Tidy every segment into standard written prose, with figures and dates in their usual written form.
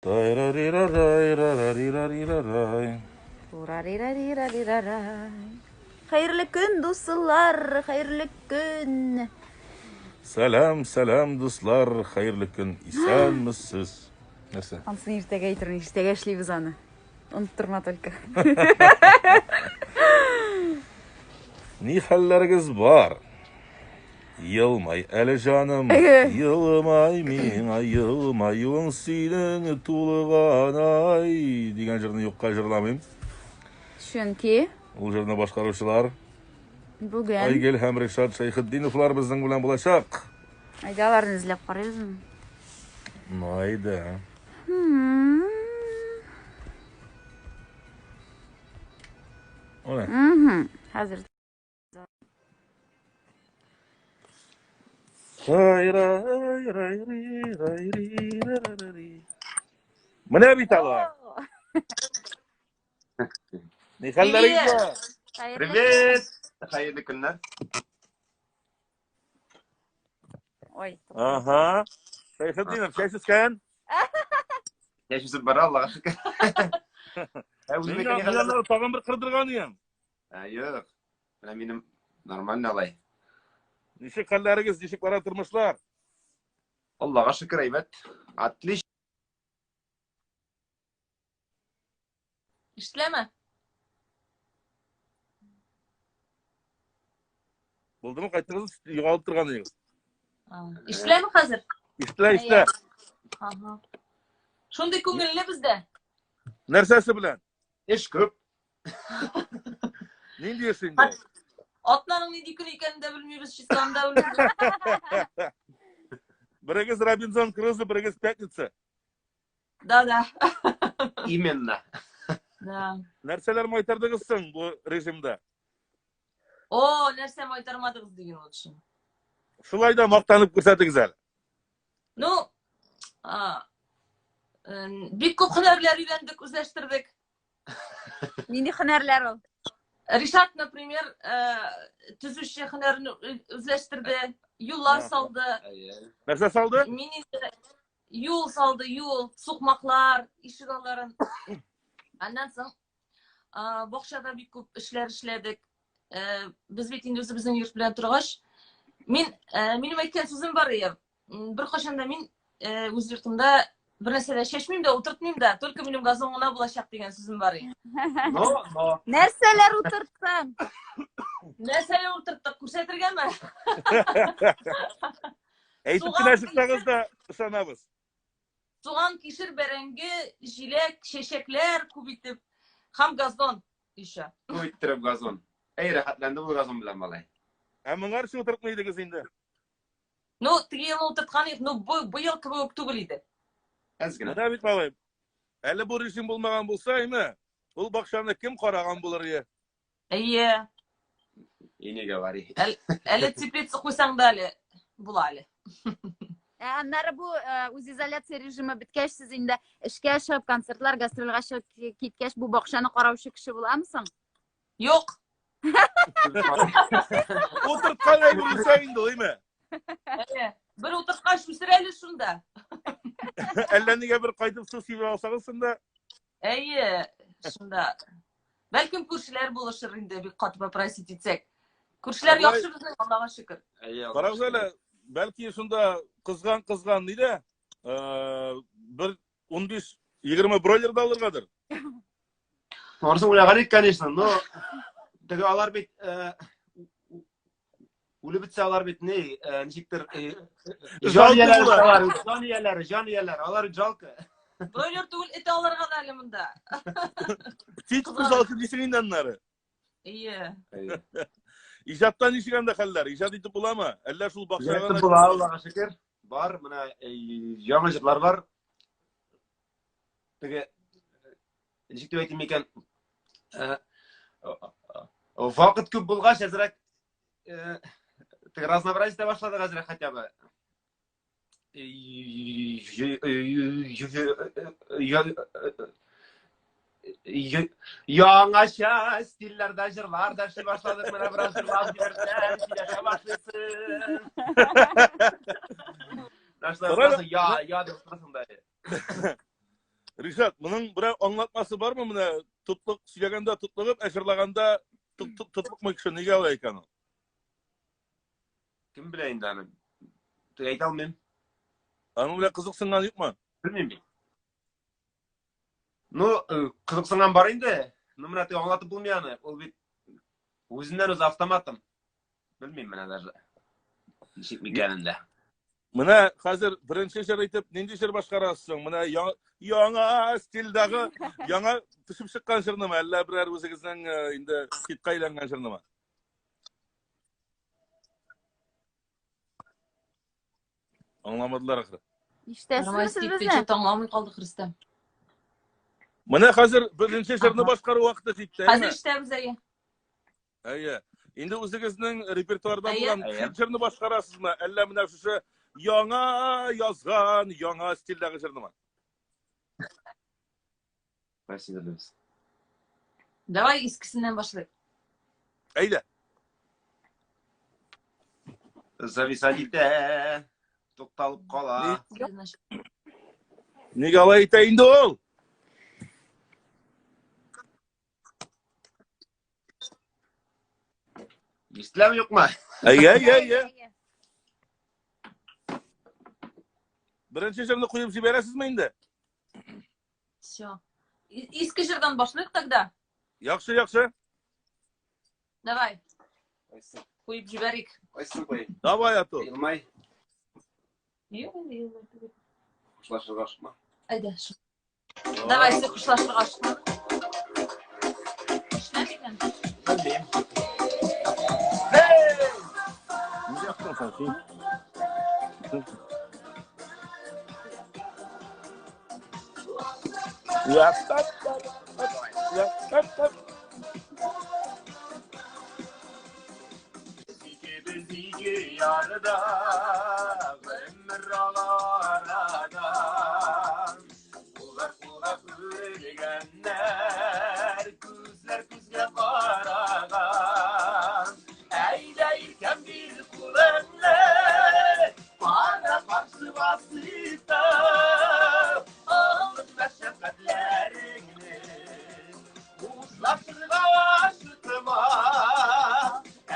Тайрарирарай-рарарирарирарай. Урарирарирарирарай. Хәерле көн, дуслар, хәерле көн. Сәлам, сәлам, дуслар, хәерле көн. Исәнмесез. Нәрсә? Ансын иртәгә әйтермен, иртәгә эшлибез аны. Оныттырма только. Ни хәлләрегез бар? Елмай әле җаным, елмай миңа, елмаюың синең тулыган ай дигән җырны юкка җырламыйм. Чөнки ул җырны башкаручылар бүген Айгөл һәм Ришат Шәйхетдиновлар безнең белән булачак. Әйдә аларны эзләп карыйбызмы? Ну, әйдә. Менә. Хәзер. Менә бит алар. Ни хәлләрегез бар? Привет! Хәерле көннәр. Ой. Ага. Шәйхетдинов, чәч үскән? Чәч үсеп бара, Аллага шөкер. Ә Мин тагын бер кырдырган идем. Ә, юк. Менә минем нормально алай. Ничек хәлләрегез, ничек бара тормышлар? Аллага шөкер, әйбәт. Отлично. Ишетеләме? Булдымы, кайттыгыз, югалып торган идегез. Ишетеләме хәзер? Ишетелә, ишетелә. Ага. Шундый күңелле бездә. Нәрсәсе белән? Эш күп. Нинди эш инде? Атнаның нинди көн икәнен дә белмибез, числоны да белмибез. Берегез Робинзон Крузо, берегез Пятница. Да, да. Именно. Да. Нәрсәләр майтардыгыз соң бу режимда? О, нәрсә майтармадыгыз диген лучше. Шулай да мактанып күрсәтегез әле. Ну, бик күп һөнәрләр өйрәндек, үзләштердек. Нинди һөнәрләр ул? Ришат, например, төзүче һөнәрен үзләштерде, юллар салды. Нәрсә салды? Мин инде юл салды, юл, сукмаклар, ишек алларын. Аннан соң бакчада бик күп эшләр эшләдек. Без бит инде үзебезнең йорт белән торгач, мин минем әйткән сүзем бар иде. Беркайчан да мин үз йортымда бер нәрсә дә чәчмим дә, утыртмыйм да, только минем газон гына булачак дигән сүзем бар иде. Но, но. Нәрсәләр утырттың? Нәрсәләр утырттык, күрсәтергәме? Әйтеп кенә чыксагыз да ышанабыз. Суган, кишер, бәрәңге, җиләк, чәчәкләр күп итеп һәм газон еще. Күп иттереп газон. Әй, рәхәтләнде бу газон белән малай. Ә моңарчы утыртмый идегез инде. Ну, теге елны утырткан идек, ну, бу быел кебек үк түгел иде. Әз генә. Менә бит малай. Әле бу режим булмаган булса, име, ул бакчаны кем караган булыр иде? Әйе. И не говори. Әле теплица куйсаң да әле була әле. Ә аннары бу үзизоляция режимы беткәч, сез инде эшкә чыгып, концертлар, гастрольгә чыгып киткәч, бу бакчаны караучы кеше буламы соң? Юк. Утырткан әйбер үсә инде, әйме? Әйе. Бер утырткач үсер әле шунда. Әллә нигә бер кайтып су сибеп алсагыз шунда. Әйе, шунда. Бәлкем күршеләр булышыр инде, бик каты попросить итсәк. Күршеләр яхшы безнең, Аллага шөкер. Әйе, Карагыз әле, бәлки шунда кызган-кызган нидә, бер 15-20 бройлер да алыргадыр. Анысын уйлаган идек, конечно, но теге алар бит үлеп бетсә алар бит ни, ничектер җан ияләре алар, җан ияләре, җан ияләре, алар жалко. Бройлер түгел, эт алырга да әле монда. Птичку жалко дисең инде аннары. Ие. Иҗатта ничек анда хәлләр? Иҗат итеп буламы? Әллә шул бакчага Иҗат итеп була, Аллага шөкер. Бар, менә яңа җырлар бар. Теге ничек дип әйтим икән? Вакыт күп булгач, әзрәк теге разнообразие итә башладык әзрәк хотя бы. Яңача стильләрдә җырлар да эшли башладык. Менә бераз җырлап җибәрсәң, сөйләшә башлыйсың. Я, я дип торасың да. Ришат, моның берәр аңлатмасы бармы менә тотлык сөйләгәндә тотлыгып, ә җырлаганда тотлыкмый кеше нигә алай икән ул? Кем белә инде аны? Әйтә алмыйм. Аның белән кызыксынган юкмы? Белмим бит. Ну, э, кызыксынган бар инде. Ну, менә теге аңлатып булмый аны. Ул бит үзеннән үзе автоматом. Белмим менә даже. Ничек микәнен дә. Менә хәзер беренче җыр итеп нинди җыр башкарасың? Менә яңа стильдәге, яңа төшеп чыккан җырнымы, әллә берәр үзегезнең э, инде хитка әйләнгән җырнымы? Аңламадылар ахры. Ишетәсезме сез безне? Китте, аңламый калдык, Рөстәм. Менә хәзер беренче җырны башкару вакыты җитте. Хәзер ишетәбез, әйе. Әйе. Инде үзегезнең репертуарда булган хит җырны башкарасызмы? Әллә менә шушы яңа язган, яңа стильдәге җырнымы? Спасибо, дус. Давай искесеннән башлыйк. Әйдә. Зависать итә, тукталып кала. Нигә алай итә инде ул? Ишетеләме юкмы? Әйе, әйе, әйе. Беренче җырны куеп җибәрәсезме инде? Все. Иске җырдан башлыйк тогда. Яхшы, яхшы. Давай. Куеп җибәрик. Кайсын куйыйм? Давай, Ату. Елмай. Юк инде, елмай түгел. Хушлашырга ашыкма. Әйдә. Давай, сез хушлашырга ашыкма. Эшләп икән. Белмим. Нигә яктың син? Ikimiz iki yarda, ömür arada. Kullar kula күргәннәр, күзләр күзгә караган. Әйдә иркәм бир кулыңны, кара каршы басып та, онытма шәфкатьләреңне. Хушлашырга ашыкма,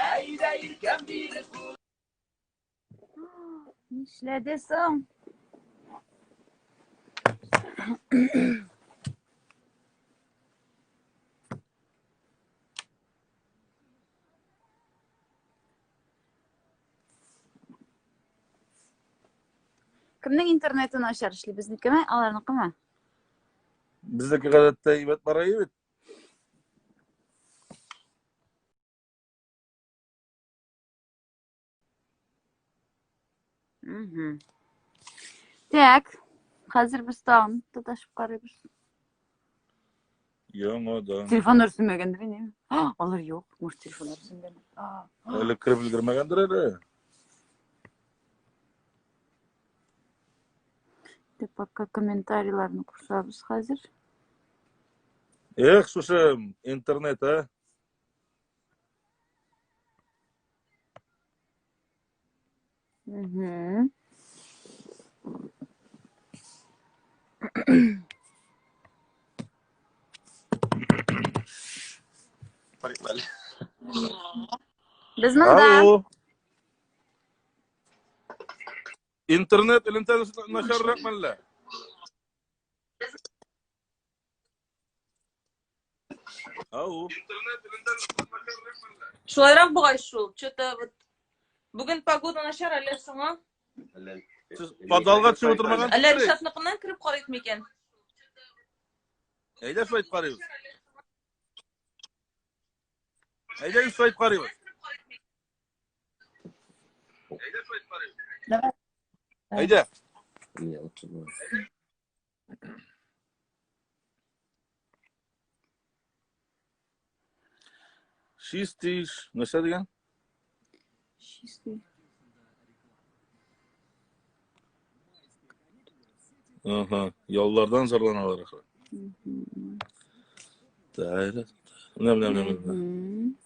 әйдә иркәм бир кулыңны. Нишләде соң? Кемнең интернеты начар эшли? Безнекеме, аларныкымы? Безнеке гадәттә әйбәт бара бит. Мгм. Так, хәзер без тагын тоташып карыйбыз. Яңадан. Телефоннар сүнмәгәндер инде. А, Алар юк, может телефоннар сүнгән. А, Әле кереп өлгермәгәндер әле. Тик пока комментарийларны кушабыз хәзер. Эх, шушы интернет, а. Мгм. Прикольно. Без монда. Алло. Интернет элемтә начаррак мәллә? Ау. Шулайрак бугай шул. Что-то вот бүген погода начар, әллә шуңа? Сез подвалга төшеп утырмаган Әллә Ришатныкыннан кереп карыйк микән? Әйдә шулай итеп карыйбыз. Әйдә шулай итеп карыйбыз. Давай. Әйдә. Не, лучше было. Чистый, нәрсә дигән? Чистый. Ага, яллардан зарланалар ахры. Мгм. Тайра. Менә, менә, менә, менә. Мгм.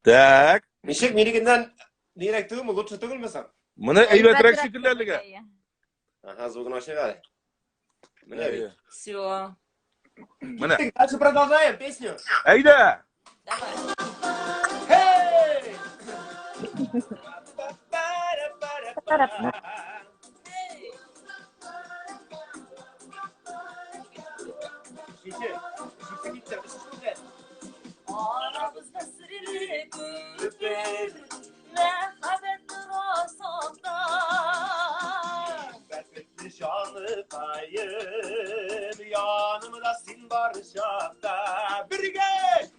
Так. Ничек минекеннән нирәк түгелме, лучше түгелме соң? Моны әйбәтрәк шикелле әлегә. Ага, звугын ачыйк әле. Менә бит. Все. Менә. Дальше продолжаем песню. Әйдә! Давай. Hey! Җите. Җите китте. Өченче. Арабызда серле күпер, мәхәббәт тора сафта. Бәхетле җаныкаем, янымда син бар чакта. Бергә!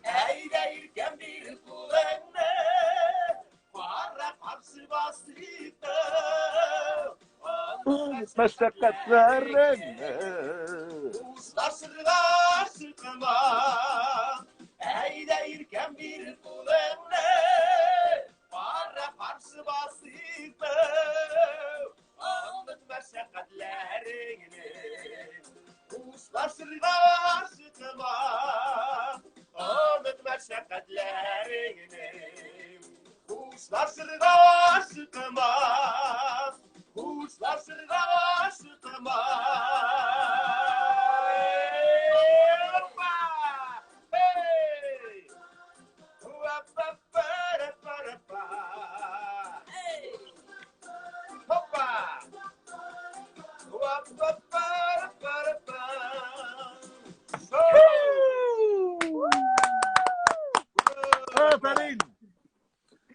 Әйдә иркәм бир кулыңны, кара каршы басыйк. Мәшәкатьләреңне. Дуслашырга чыкма, әйдә иркәм бир кулыңны, кара каршы басыйк. Оныт мәшәкатьләреңне, дуслашырга чыкма, оныт мәшәкатьләреңне. Хушлашырга чыкма, хушлашырга чыкма. Опа! Hey! Уа-па-па-ра-па-ра-па. Опа! Уа-па-па-ра-па-ра-па. Афәрин!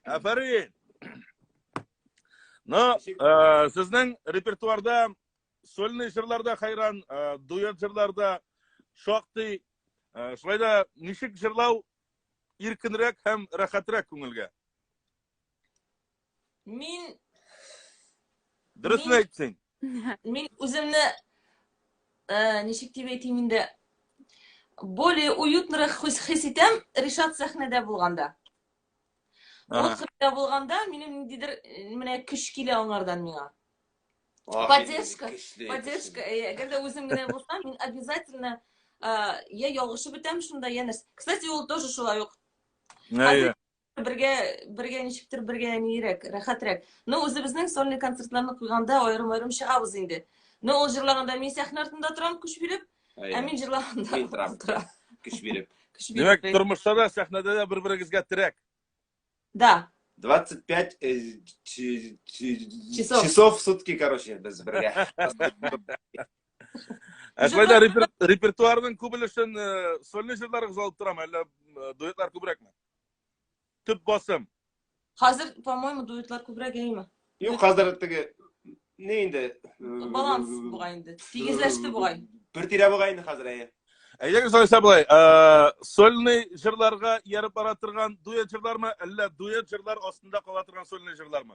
Афәрин! Но сезнең репертуарда сольный җырларда хәйран, дуэт җырларда шактый. Шулай да ничек җырлау иркенрәк һәм рәхәтрәк күңелгә? Мин Дөресен әйт син. Мин үземне ничек дип әйтим инде, более уютнырак хис итәм Ришат сәхнәдә булганда. Ул сәхнәдә булганда минем ниндидер менә көч килә аңардан миңа. Поддержка, поддержка. Әгәр дә үзем генә булсам, мин обязательно я ялгышып бетәм шунда, я нәрсә. Кстати, ул тоже шулай ук. Әйе. Бергә, бергә ничектер бергә нирәк, рәхәтрәк. Но үзебезнең сольный концертларны куйганда аерым-аерым чыгабыз инде. Но ул җырлаганда мин сәхнә артында торам, көч биреп, ә мин җырлаганда Мин торам. тора. Көч биреп. Көч биреп. Димәк, тормышта да, сәхнәдә дә бер-берегезгә терәк. Да. 25 Часов. часов в сутки, короче, без бергә. Ә шулай да репертуарның күп өлешен сольный җырларыгыз алып торамы, әллә дуэтлар күбрәкме? Төп басым. Хәзер, по-моему, дуэтлар күбрәк, әйеме? Юк, хәзер теге не инде? Баланс бугай инде. Тигезләште бугай. Бер тирә бугай инде хәзер, әйе. Әйдәгез алайса болай, сольный җырларга ияреп бара торган дуэт җырлармы, әллә дуэт җырлар астында кала торган сольный җырлармы?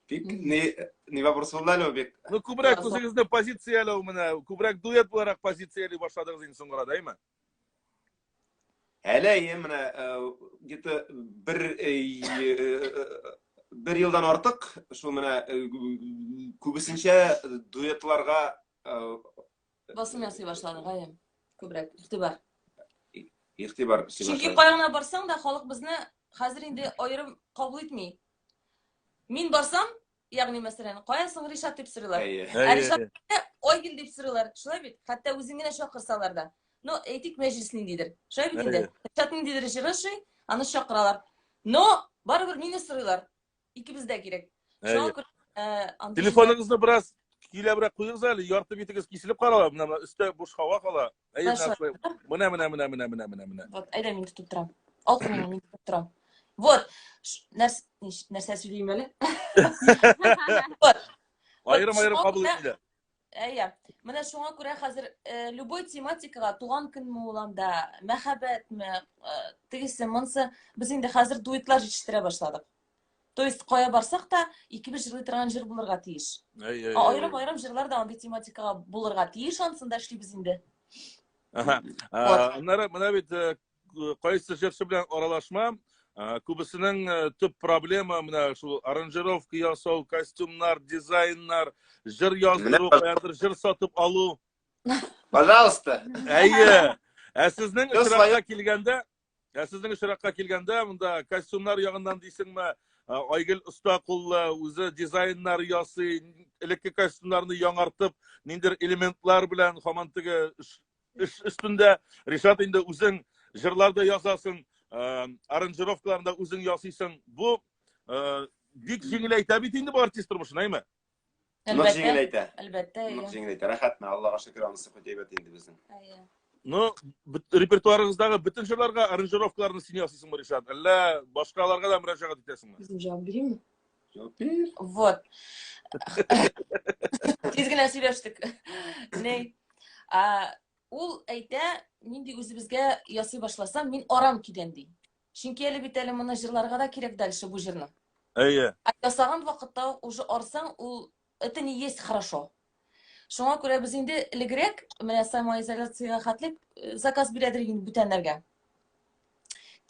Бик не вопрос булды әле ул бик. Ну, күбрәк үзегезне позицияләү менә, күбрәк дуэт буларак позицияли башладыгыз инде соңгы арада, әйме? Әле әйе, менә где-то бер елдан артык шул менә күбесенчә дуэтларга басым ясый башладык, әйе. Күбрәк игътибар. Игътибар. Чөнки кая гына барсаң да халык безне хәзер инде аерым кабул итми. Мин барсам, ягъни мәсәлән, кая соң Ришат дип сорыйлар. Ә Ришат Айгөл дип сорыйлар. Шулай бит? Хәтта үзен генә чакырсалар да. Ну, әйтик, мәҗлес ниндидер. Шулай бит инде. Ришат ниндидер җыры ошый, аны чакыралар. Но барыбер мине сорыйлар. Икебез дә кирәк. Шуңа күрә Телефоныгызны бераз көйләбрәк куегыз әле, ярты битегез киселеп кала, менә өстә буш һава кала. Әйе, менә менә менә менә менә менә менә. Вот, әйдә мин тотып торам. Ал кулыңны, мин тотып торам. Вот, нәрсә сөйлим әле? Вот. Аерым-аерым кабул ителә. Әйе. Менә шуңа күрә хәзер любой тематикага, туган көнме ул анда, мәхәббәтме, тегесе, монысы, без инде хәзер дуэтлар җитештерә башладык. То есть кая барсак та, икебез җырлый торган җыр булырга тиеш. Аерым-аерым җырлар да андый тематикага булырга тиеш, ансын да эшлибез инде. Ага. Аннары менә бит кайсы җырчы белән аралашма, күбесенең төп проблема менә шул аранжировка ясау, костюмнар, дизайннар, җыр яздыру, каядыр җыр сатып алу. Пожалуйста. Әйе. Ә сезнең очракка килгәндә, ә сезнең очракка килгәндә, монда костюмнар ягыннан дисеңме, Айгөл оста куллы, үзе дизайннар ясый, элекке костюмнарны яңартып, ниндидер элементлар белән һаман теге эш өстендә. Ришат инде үзең җырлар да язасың, аранжировкаларны да үзең ясыйсың. Бу бик җиңеләйтә бит инде бу артист тормышын, әйме? Нык җиңеләйтә. Әлбәттә, Нык җиңеләйтә. Рәхәтме, Аллага шөкер, анысы хоть әйбәт инде безнең. Әйе. Ну, репертуарыгыздагы бөтен җырларга аранжировкаларны син ясыйсыңмы, Ришат? Әллә башкаларга да мөрәҗәгать итәсеңме? Үзем җавап биримме? Җавап бир. Вот. Тиз генә сөйләштек. Ней. Ул әйтә, нинди үзебезгә ясый башласам, мин арам кидән ди. Чөнки әле бит әле моны җырларга да кирәк дальше бу җырны. Әйе. Ә ясаган вакытта ук уже арсаң, ул это не есть хорошо. Шуңа күрә без инде элегрәк, менә самоизоляциягә хәтле э, заказ бирәдер инде бүтәннәргә.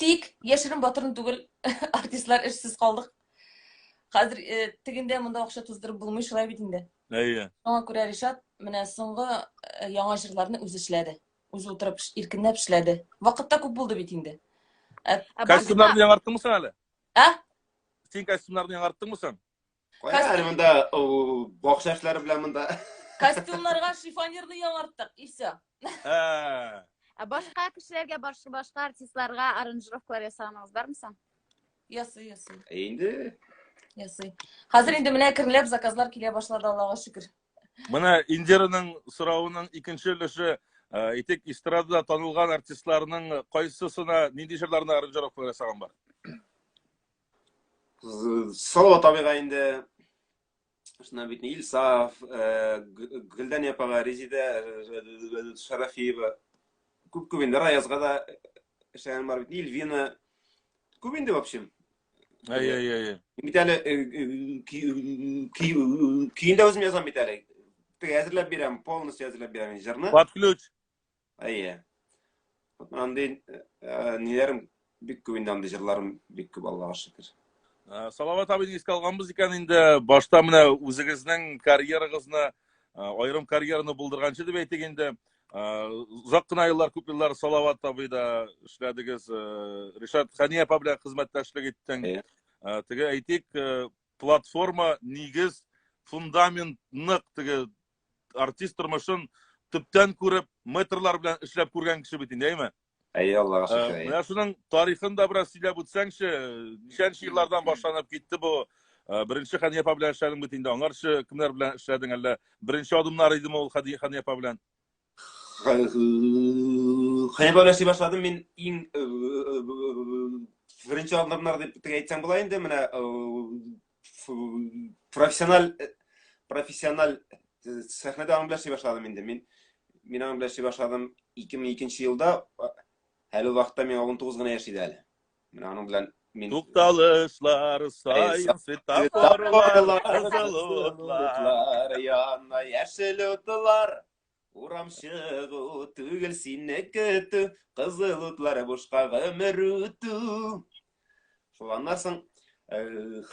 Тик яшерен батырын түгел, артистлар эшсез калдык. Хәзер э, тегендә монда акча туздырып булмый, шулай бит инде. Әйе. Шуңа күрә Ришат менә соңгы э, яңа җырларны үзе эшләде. Үзе утырып иркенләп эшләде. Вакыт та күп булды бит инде. Ә Костюмнарны яңарттыңмы соң әле? Ә? Син костюмнарны яңарттыңмы соң? Кая әле монда бакча эшләре белән монда. Костюмнарга шифонерны яңарттык, и все. Ә. Ә башка кешеләргә, башка артистларга аранжировкалар ясаганыгыз бармы соң? Ясый, ясый. Инде. Ясый. Хәзер инде менә әкренләп заказлар килә башлады, Аллага шөкер. Менә Индираның соравының икенче өлеше, э, әйтик, эстрадада танылган артистларның кайсысына, нинди җырларына аранжировкалар ясаган бар? Салават абыйга инде шуннан бит Илсаф, э, Гөлдән апага, Резидә э, Шарафиева. Күп-күп инде Раязга да эшләгән бар бит. Ильвина. Күп инде, в общем. Әй, әй, әй. Мин бит әле көен дә үзем язам бит әле. Теге әзерләп бирәм, полностью әзерләп бирәм җырны. Под ключ. Әйе. Вот андый ниләрем бик күп инде, андый җырларым бик күп, Аллага шөкер. Салават абыйны искә алганбыз икән инде, башта менә үзегезнең карьерагызны, аерым карьераны булдырганчы дип әйтик инде, Озак кына еллар, күп еллар Салават абыйда эшләдегез. Ришат Хәния апа белән хезмәттәшлек иттең. Теге әйтик, платформа, нигез, фундамент нык теге артист тормышын төптән күреп, метрлар белән эшләп күргән кеше бит инде, әйме? Әйе, Аллага шөкер. Менә шуның тарихын да бераз сөйләп үтсәңче, ничәнче еллардан башланып китте бу? Беренче Хәния апа белән эшләдең бит инде, аңарчы кемнәр белән эшләдең әллә? Беренче адымнар идеме ул Хәния апа белән? Хәния апа белән эшли башладым мин иң беренче адымнар дип теге әйтсәң була инде, менә профессиональ профессиональ сәхнәдә аның белән эшли башладым инде. Мин мин аның белән эшли башладым 2002 елда. Әле ул вакытта миңа 19 гына яшь иде әле. Менә аның белән мин Тукталышлар саен светофорлар, кызыл утлар, яна яшел утлар. Урам чыгу түгел сине көтү, кызыл утлар бушка гомер үтү. Шул аннан соң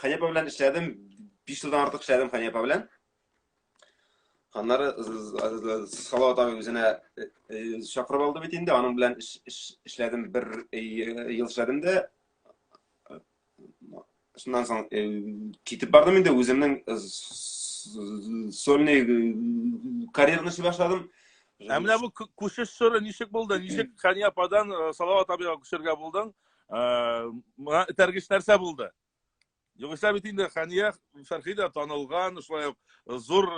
Хәния апа белән эшләдем, 5 елдан артык эшләдем Хәния апа белән. Аннары Салават абый үзенә чакырып алды бит инде, аның белән эшләдем, бер ел эшләдем дә. Шуннан соң китеп бардым инде, үземнең сольный карьераны эшли башладым. Ә менә бу күчеш чоры ничек булды? Ничек Хәния ападан Салават абыйга күчергә булдың? Моңа этәргеч нәрсә булды? Югыйсә бит инде Хәния Фәрхи дә танылган, шулай ук зур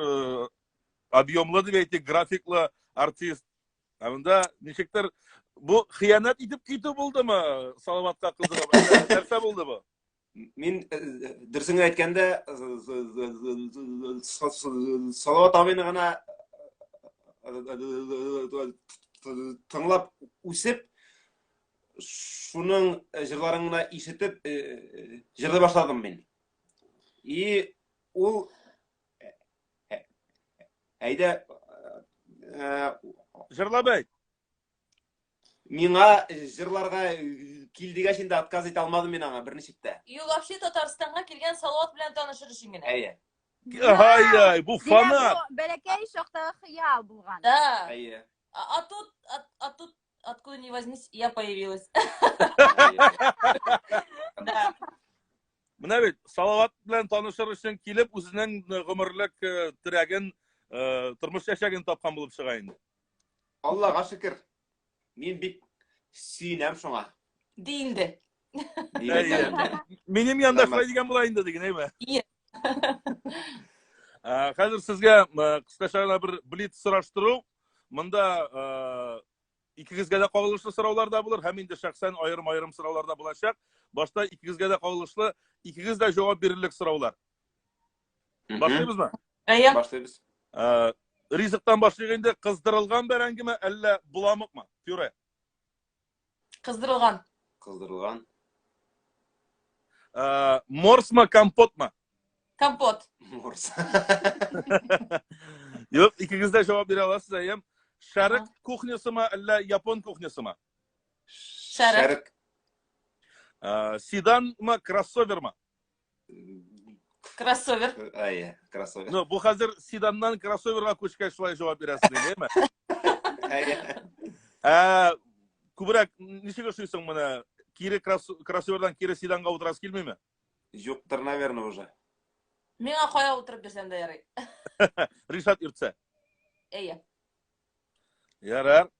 объемлы дип әйтик, графиклы артист. Ә монда ничектер бу хыянәт итеп китү булдымы Салаватка кызыгып? Нәрсә булды бу? Мин дөресен генә әйткәндә Салават абыйны гына тыңлап үсеп, шуның җырларын гына ишетеп җырлый башладым мин. И ул Әйдә, җырлап әйт. Миңа җырларга кил дигәч инде отказ итә алмадым мин аңа берничек тә. Юк, вообще Татарстанга килгән Салават белән танышыр өчен генә. Әйе. Ай-ай, бу фанат. Бәләкәй чактагы хыял булган. Да. Әйе. А тут, а тут. откуда ни возьмись, я появилась. Да. Менә бит Салават белән танышыр өчен килеп, үзенең гомерлек терәген, тормыш чәчәген тапкан булып чыга инде. Аллага шөкер. Мин бик сөенәм шуңа. Ди инде. Минем янда шулай дигән була инде диген, әйме? Ие. Хәзер сезгә кыскача гына бер блиц сораштыру. Монда икегезгә дә кагылышлы сораулар да булыр һәм инде шәхсән аерым-аерым сораулар да булачак. Башта икегезгә дә кагылышлы, икегез дә җавап бирерлек сораулар. Башлыйбызмы? Әйе. Башлыйбыз. Ризыктан башлыйк инде. Кыздырылган бәрәңгеме, әллә боламыкмы? Пюре. Кыздырылган. Кыздырылган. Морсмы, компотмы? Компот. Морс. Юк, икегез дә җавап бирә аласыз, әйе. Шәрык кухнясымы, әллә япон кухнясымы? Шәрык. Шәрык. Седанмы, кроссовермы? Кроссовер. Әйе, кроссовер. Ну, бу хәзер седаннан кроссоверга күчкәч шулай җавап бирәсез, әйеме? Әйе. Ә, күбрәк ничек ошыйсың менә? Кире кроссовердан кире седанга утырасы килмиме? Юктыр, наверное, уже. Миңа кая утырып бирсәң дә ярый. Ришат йөртсә. Әйе. Ярар.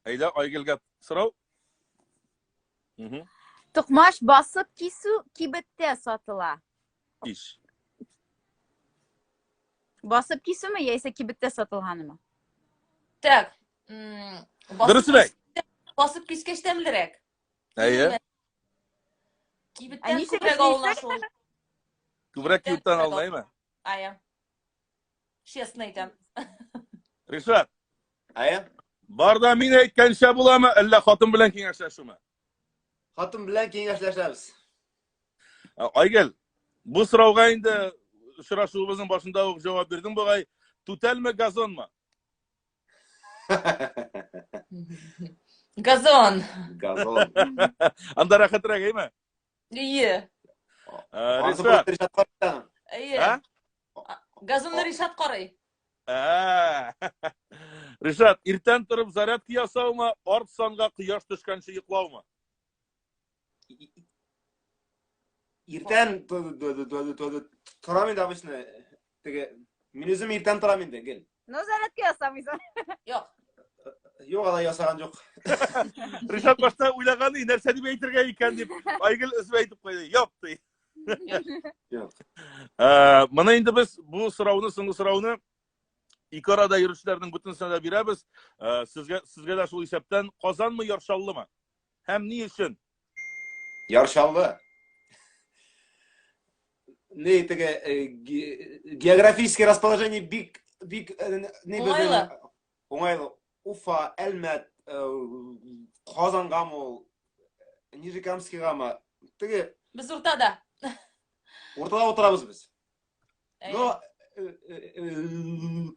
Әйдә, Айгөлгә сорау. Токмач басып кисү кибеттә сатыла. Иш. Басып кисүме яисә кибеттә сатылганымы? Так. Дөресен әйт. Басып кискәч тәмлерәк. Әйе. Кибеттән күбрәк алына шул. Күбрәк кибеттән алына, әйме? Әйе. Честно әйтәм. Ришат. Әйе. Бар да мин әйткәнчә буламы, әллә хатын белән киңәшләшүме? Хатын белән киңәшләшәбез. Айгөл, бу сорауга инде очрашуыбызның башында ук җавап бирдең бугай. Түтәлме, газонмы? Газон. Газон. Анда рәхәтрәк, әйме? Ие. Ришат. Әйе. Газонны Ришат карый. Ришат, иртән торып зарядка ясаумы, арт санга кояш төшкәнче йоклаумы? Иртән торам инде обычно. Теге мин үзем иртән торам инде, гел. Ну, зарядка ясамыйсың. Юк. Юк, алай ясаган юк. Ришат башта уйлаган, нәрсә дип әйтергә икән дип, Айгөл үзе әйтеп куйды. Юк, ди. Юк. Моны инде без бу сорауны, соңгы сорауны ике арада йөрүчеләрнең бөтенесенә дә бирәбез. Сезгә сезгә дә шул исәптән Казанмы, Яр Чаллымы? Һәм ни өчен? Яр Чаллы. Не теге географическое расположение бик бик не уңайлы. Уңайлы. Уфа, Әлмәт, Казангамы ул, Нижнекамскийгамы? Теге Без уртада. Уртада утырабыз без. Но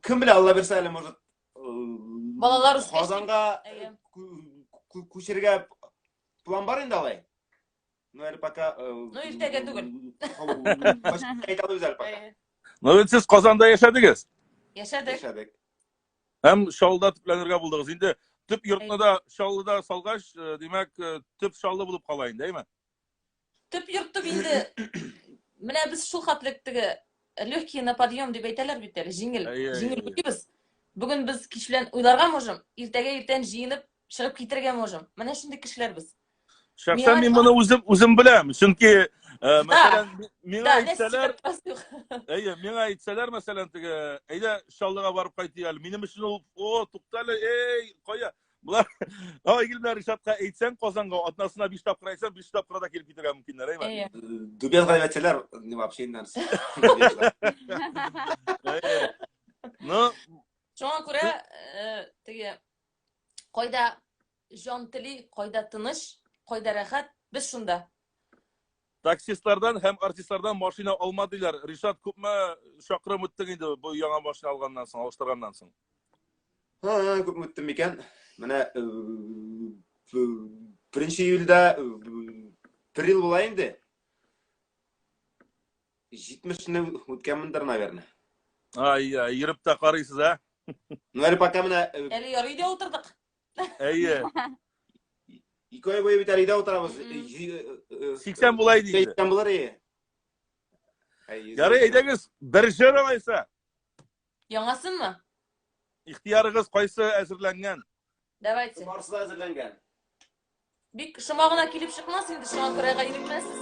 кем белә, Алла бирсә әле, может, балалар үскәч Казанга күчергә план бар инде алай. Ну, әле пока... Ну, иртәгә түгел. Әйтә алмыйбыз әле пока. Ну, бит сез Казанда яшәдегез. Яшәдек. Яшәдек. Һәм Чаллыда төпләнергә булдыгыз. Инде төп йортны да Чаллыда салгач, димәк, төп Чаллы булып кала инде, әйме? Төп йорт дип инде менә без шул хәтлек теге легкие на подъем дип әйтәләр бит әле, җиңел, җиңел уйлыйбыз. Бүген без кич белән уйларга можем, иртәгә иртән җыенып чыгып китәргә можем. Менә шундый кешеләр без. Шәхсән мин моны үзем үзем беләм, чөнки мәсәлән, миңа әйтсәләр, әйе, миңа әйтсәләр, мәсәлән, теге, әйдә Чаллыга барып кайтыйк әле. Минем өчен ул, о, туктале, эй, кая? Болар Айгөл белән Ришатка әйтсәң, Казанга атнасына 5 тапкыр әйтсәң, 5 тапкыр да килеп китәргә мөмкиннәр, әйме? Әйе. Дубезга дип әйтсәләр, не вообще нәрсә. Ну, шуңа күрә теге кайда җан тели, кайда тыныч, кайда рәхәт, без шунда. Таксистлардан һәм артистлардан машина алма диләр. Ришат, күпме чакрым үттең инде бу яңа машина алганнан соң, алыштырганнан соң? Ха, күпме үттем микән? Менә 1 июльдә бер ел була инде. 70-не үткәнмендер, наверное. Ай, ай, йөреп тә карыйсыз, ә? Ну, әле пока менә Әле ярый өйдә утырдык. Әйе. Ике ай буе бит әле өйдә утырабыз. 80 була иде инде. 80 булыр иде. Ярый, әйдәгез, бер җыр алайса. Яңасынмы? Ихтыярыгыз кайсы әзерләнгән? Давайте. Барысы да әзерләнгән. Бик шома гына килеп чыкмас инде, шуңа күрә гаепләмәсез.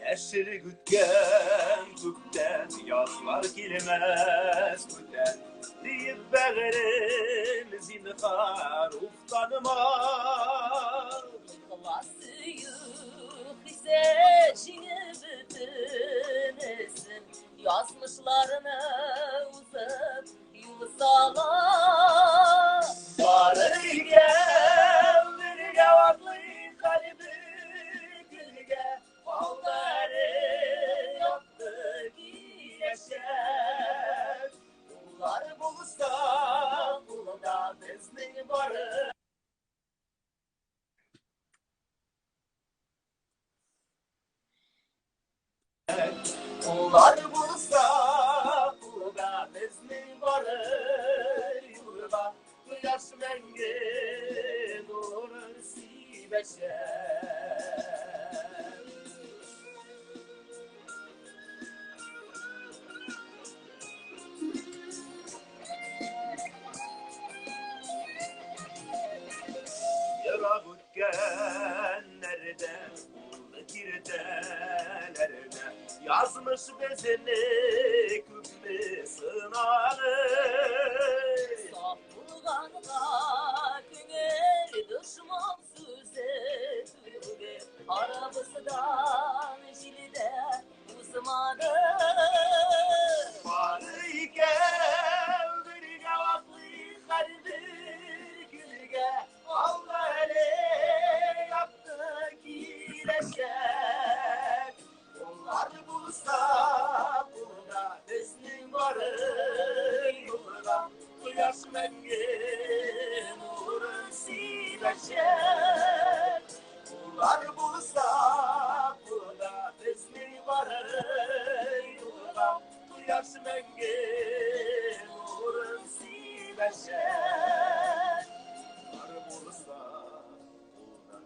Яшелек үткән күптән, язлар килмәс бүтән, диеп бәгырем зинһар уфтанма. Сөю хисе җиңеп бөтенесен, язмышларны узып юл сала. Бары икәү бергә атлыйк һәрбер көнгә, алда әле якты киләчәк. Куллар булса, кулда безнең бары. Куллар булса, кулда безнең барыр юлга, кояш мәңге нурын сибәчәк. Ерак үткәннәрдә, булды киртәләрдә, Язмыш безне күпме сынады. Саф булганга күңел дошман сүзе түгел, арабыздан җилдә узмады. Бары икәү бергә атлыйк һәрбер көнгә, алда әле якты киләчәк. Куллар булса кулда безнең барыр юлга, кояш мәңге нурын сибәчәк. Куллар булса кулда безнең барыр юлга, кояш мәңге нурын сибәчәк. Куллар булса кулда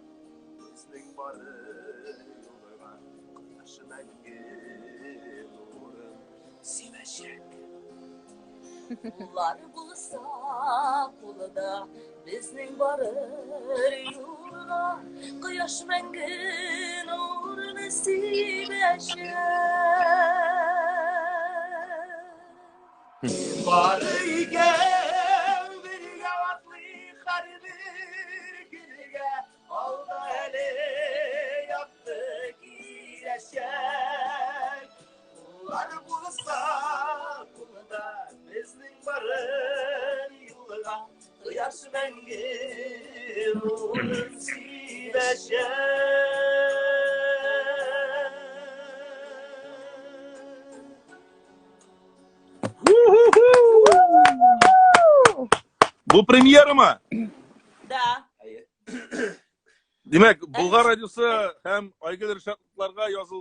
безнең барыр юлга, кояш мәңге нурын сибәчәк. Куллар булса кулда безнең барыр юлга, кояш мәңге нурын сибәчәк. Бары икәү бергә атлыйк һәрбер көнгә, алда әле якты киләчәк. Куллар булса кулда безнең барыр юлга, кояш мәңге нурын сибәчәк. Бу премьерамы? Да. Димәк, Болгар радиосы һәм Айгөл Ришатларга языл